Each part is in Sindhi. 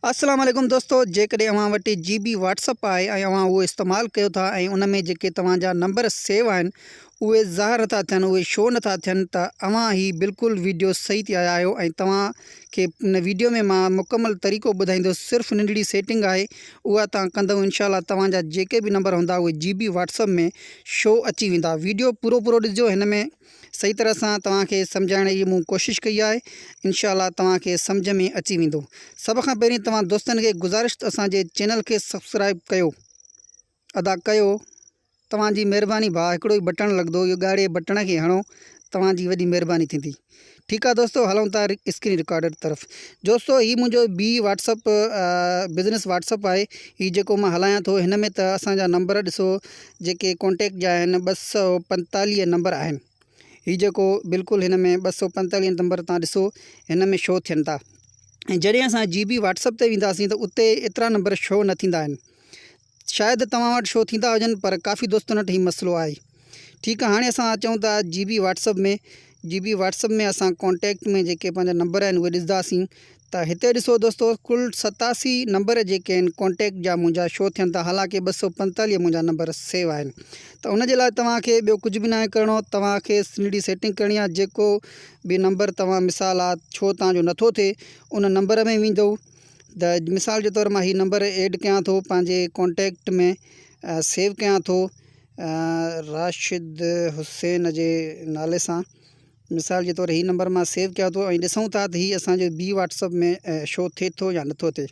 السلام عليڪم دوستو جيڪڏهن اوهان وٽ جي بي واٽس اپ آهي ۽ اوهان اهو استعمال ڪيو ٿا ۽ ان ۾ جيڪي توهان جا نمبر سيو آهن اهي ظاهر نٿا ٿين اهي شو نٿا ٿين ته اوهان هي بلڪل ويڊيو صحيح تي آيا آهيو ۽ توهان کي ان ويڊيو ۾ مان مڪمل طريقو ٻڌائيندس صرف ننڍڙي سيٽنگ آهي اها توهان ڪندو انشاء الله توهان جا جيڪي به نمبر هوندا اهي جي بي واٽس اپ ۾ شو اچي ويندا ويڊيو پورو پورو ڏسجو هن ۾ صحيح طرح سان توهان کي سمجهائڻ جي مون ڪوشش ڪئي آهي انشاء الله توهان کي سمجهه ۾ اچي ويندو سڀ کان پهرين توهان دوستن کي گذارش ته اسان جي چينل کي سبسڪرائب ڪيو ادا ڪيو توهان جي مهرباني ڀاء هڪڙو ئي بٽڻ لڳندو اهو ڳاڙهي بٽڻ کي هڻو توهان جي وڏي مهرباني ٿيندي ٺيڪ آ دوستو هلون ٿا اسڪرين رڪارڊر طرف دوستو هي منهنجو B WhatsApp business WhatsApp آهي هي جيڪو مان هلايان ٿو هن ۾ ته اسان جا نمبر ڏسو جيڪي ڪانٽيڪٽ جا آهن 245 نمبر آهن هي جيڪو بلڪل هن ۾ 245 نمبر تان ڏسو هن ۾ شو ٿين ٿا ۽ جڏهن اسان جي بي واٽس اپ تي وينداسين ته اتي ايترا نمبر شو نه ٿيندا آهن شايد توهان وٽ شو ٿيندا هجن پر ڪافي دوستن وٽ هي مسئلو آهي ٺيڪ آهي هاڻي اسان اچون ٿا G B WhatsApp ۾ G B WhatsApp ۾ اسان ڪانٽيڪٽ ۾ جيڪي پنهنجا نمبر آهن اهي ڏسنداسين ته هتي ڏسو دوستو ڪل 87 نمبر جيڪي آهن ڪانٽيڪٽ جا منهنجا شو ٿين ٿا حالانڪه 245 منهنجا نمبر سيو آهن ته ان جي لاء توهان کي ٻيو ڪجهه به ناهي ڪرڻو توهان کي ننڍي سيٽنگ ڪرڻي آهي جيڪو به نمبر توهان مثال آهي ڇو توهان جو نٿو ٿئي ان نمبر ۾ ويندو ته مثال جي طور مان هي نمبر ايڊ ڪيان ٿو پنهنجي ڪانٽيڪٽ ۾ سيو ڪيان ٿو راشد حسين جي نالي سان مثال جي طور هي نمبر مان سيو ڪيان ٿو ۽ ڏسون ٿا ته هي اسانجو بي واٽس اپ ۾ شو ٿئي ٿو يا نٿو ٿئي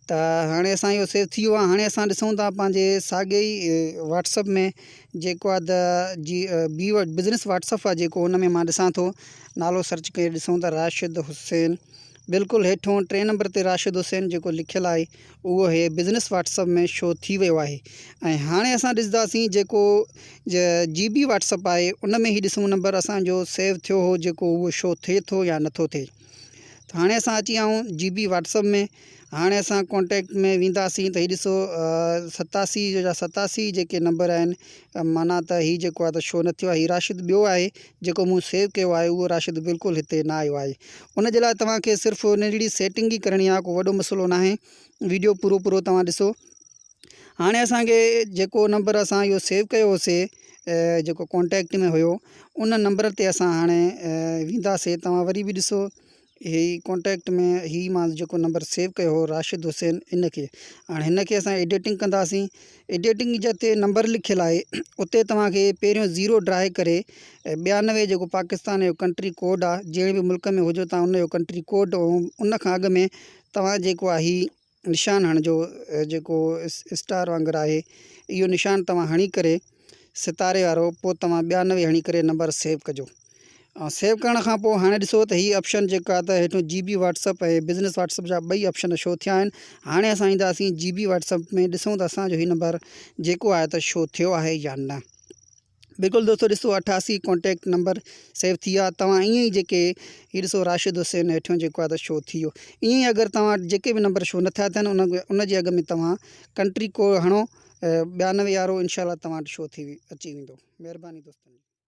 ته هاڻي اسان اهو سيو ٿي ويو آهي هاڻي اسان ڏسون ٿا پنهنجي ساڳي ئي واٽس اپ ۾ جيڪو آهي ته جي بي بزنس واٽس اپ آهي جيڪو ان ۾ مان ڏسان ٿو نالو سرچ ڪري ڏسون ٿا راشد حسين بلڪل هيٺون ٽئين نمبر تي راشد حسين جيڪو لکيل آهي اهو هي بزنس واٽس اپ ۾ شو ٿي ويو آهي ۽ هاڻي اسان ڏسنداسين جيڪو جي بي واٽس اپ آهي ان ۾ هي ڏسون نمبر اسان جو سيو ٿيو هو جيڪو اهو شو ٿئي ٿو يا نٿو ٿئي ته هاڻي اسان اچي ويا آهيون جي بي واٽس اپ ۾ هاڻي اسان ڪانٽيڪٽ ۾ وينداسين ته هي ڏسو 87 جا 87 جيڪي نمبر آهن معنيٰ ته هي جيڪو آهي ته شو نه ٿيو آهي هي راشد ٻيو آهي جيڪو مون سيو ڪيو آهي اهو راشد بلڪل هتي نه آيو آهي ان جي لاء توهان کي صرف ننڍڙي سيٽنگ ئي ڪرڻي آهي ڪو وڏو مسئلو ناهي ويڊيو پورو پورو توهان ڏسو هاڻي اسانکي جيڪو نمبر اسان اهو سيو ڪيو هوسي جيڪو ڪانٽيڪٽ ۾ هيو ان نمبر تي اسان هاڻي وينداسي توهان وري به ڏسو هي ڪانٽيڪٽ ۾ هي مان جيڪو نمبر سيو ڪيو هو راشد حسين ان کي هاڻي هن کي اسان ايڊيٽنگ ڪنداسين ايڊيٽنگ جتي نمبر لکيل آهي اتي توهان کي پهريون زيرو ڊرائي ڪري 92 جيڪو پاڪستان جو ڪنٽري ڪوڊ آهي جهڙي به ملڪ ۾ هجو توهان ان جو ڪنٽري ڪوڊ ان کان اڳ ۾ توهان جيڪو آهي نشان هڻجو جيڪو اسٽار وانگر آهي اهو نشان توهان هڻي ڪري ستاري وارو پوء توهان 92 هڻي ڪري نمبر سيو ڪجو ۽ سيو ڪرڻ کان پوء هاڻي ڏسو ته هي آپشن جيڪا ته هيٺون G B WhatsApp ۽ business WhatsApp جا ٻئي آپشن شو ٿيا آهن هاڻي اسان اينداسين جي بي واٽس اپ ۾ ڏسون ته اسانجو هي نمبر جيڪو آهي ته شو ٿيو آهي يا نه بلڪل دوستو ڏسو 88 ڪانٽيڪٽ نمبر سيو ٿي ويا توهان ائين ئي جيڪي هي ڏسو راشد حسين هيٺيون جيڪو آهي ته شو ٿي ويو ائين ئي اگر توهان وٽ جيڪي به نمبر شو نٿا ٿين ان ان جي اڳ ۾ توهان ڪنٽري ڪوڊ هڻو 92 وارو انشاء الله توهان وٽ شو ٿي اچي ويندو مهرباني دوستن جي.